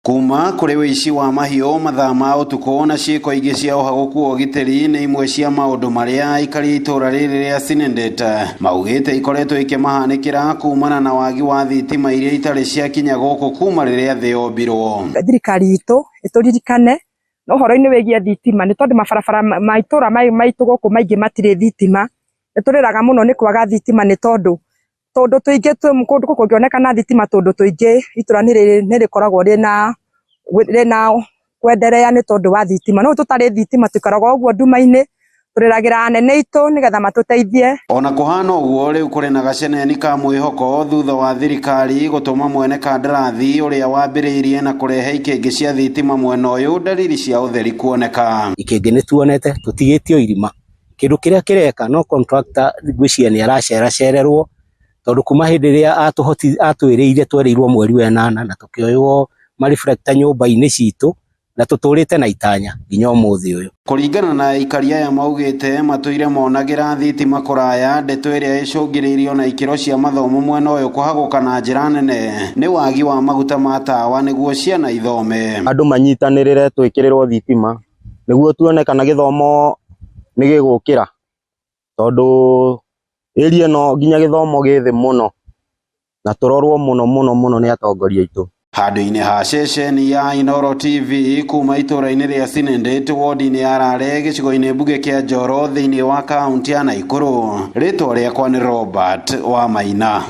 Kuma kũrĩ wũici wa mahiũ mathaa ma ũtukũ na ciĩko ingĩ cia ũhagũku wa ũgitĩri nĩ imwe cia maũndũ marĩa aikari a itũra rĩrĩ rĩa Sinendet maugĩte ikoretwo ikĩmahanĩkĩra kumana na wagi wa thitima iria itarĩ ciakinya gũkũ kuma rĩrĩa thĩ yombirwo. Thirikari itũ ĩtũririkane na ũhoro-inĩ wĩgiĩ thitima nĩ tondũ mabarabara ma itũra maitũ gũkũ maingĩ matirĩ thitima. Nĩ tũrĩraga mũno nĩ kwaga thitima nĩ tondũ tũndũ tũingĩ kũndũ kũngĩonekana thitima tũndũ tũingĩ itũra nĩ rĩkoragwo rĩna kwenderea nĩ tondũ wa thitima. No tũtarĩ thitima tũikaraga ũguo nduma-inĩ, tũrĩragĩra anene aitũ nĩgetha matũteithie. Ona kũhana ũguo rĩu kũrĩ na gaceneni ka mwĩhoko thutha wa thirikari gũtũma mwene kandarathi ũrĩa wambĩrĩirie na kũrehe ikĩngĩ cia thitima mwena ũyũ dalili cia ũtheri kuoneka. Ikĩngĩ nĩ tuonete tũtigĩtio irima. Kĩndũ kĩrĩa kĩreka no contractor ngwĩciria nĩ araceracererwo tondũ kuma hĩndĩ ĩrĩa atwĩrĩire twerĩirwo mweri wa ĩnana na tũkĩoywo ma reflector nyũmba-inĩ citũ na tũtũrĩte na itanya nginya ũmũthĩ ũyũ. Kũringana na aikari aya maugĩte matũire monagĩra thitima kũraya, ndeto ĩrĩa ĩcũngĩrĩirio na ikĩro cia mathomo mwena ũyũ kũhagũka na njĩra nene nĩ wagi wa maguta ma tawa nĩguo ciana ithome. Andũ manyitanĩrĩre twĩkĩrĩrwo thitima nĩguo tuone kana gĩthomo nĩ gĩgũkĩra tondũ area ĩno nginya gĩthomo gĩ thĩ mũno na tũrorwo mũno mũno mũno nĩ atongoria aitũ. Handũ-inĩ ha ceceni ya Inooro TV kuma itũra-inĩ rĩa Sinendet wodi-inĩ ya Rare gĩcigo-inĩ mbunge kĩa Njoro thĩinĩ wa kaunti ya Naikuru, rĩtwa rĩakwa nĩ Robert Wamaina.